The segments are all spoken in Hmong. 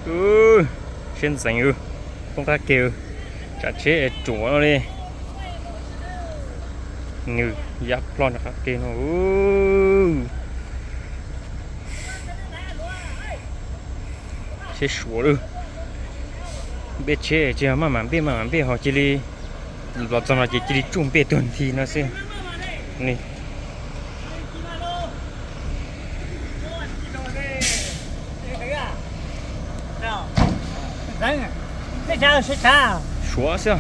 Siab ntxeev, poob qab ke, tsav tsheb tsuav li. Nws yab ploj nram qab ke no. Tsheb suav lawm. Npej tsheb tsis maj mam npej, maj mam npej ho cia li los txog no ces cia li tsuj npej tuag nthi no xwb. Suav xwb.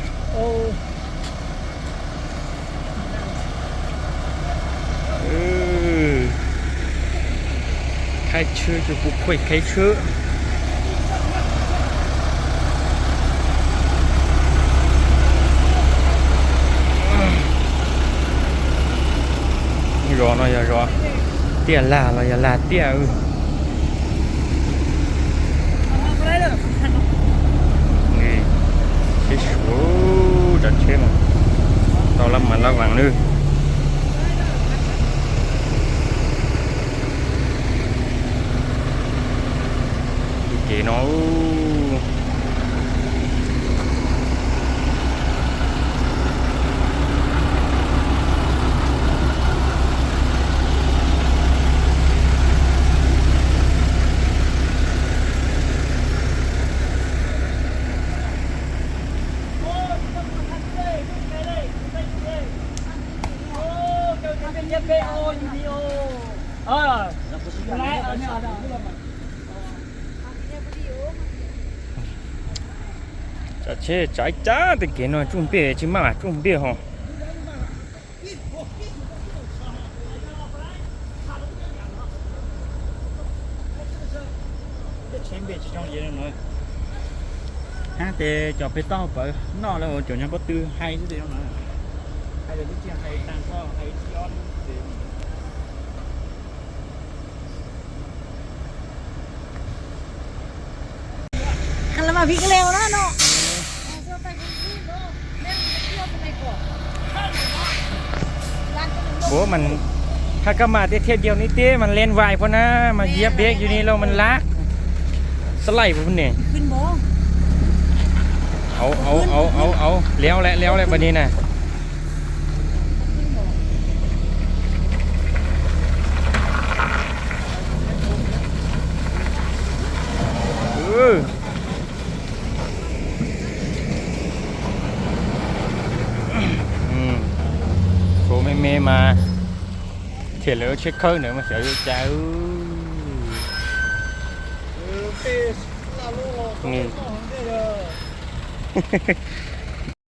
Khai tsheb, cov kuv khuaj khai tsheb. Zos no yog zos tiaj lag los yog lag tiaj. Tsheb suav, tsav tsheb mas tau lab mas lab vaas lawm. Tus kev no. Tsav tsheb tsav ib cab tej kev no tsuj npej tsis maj mam tsuj npej ho. Hab tes cov pem toj pawv noj lawm, cov nyob pob tw hais xwb tes zoo na. Hais lawm twb tsis hais tag koj hais ib ob lub. Ua, hab koj mas tej thiaj diaus nib teb mas len vais puas na, mas yiab bek yus ni lauj mas lab. Xab laim puas ne. Au, au, au, au, au, liab lawm, liab lawm pab ni na. Suav me me mas, thiaj lawv tsheb khawb ntawd mas xyov yuav cas.